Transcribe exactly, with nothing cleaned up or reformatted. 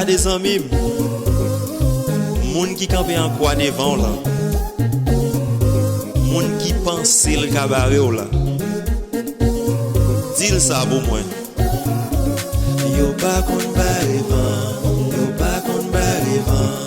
Gade zanmi m, moun ki kanpe an kwa devan w lan, moun ki panse l ka bare w lan, di l sa pou mwen. Yo pa konn bare van, yo pa konn bare van.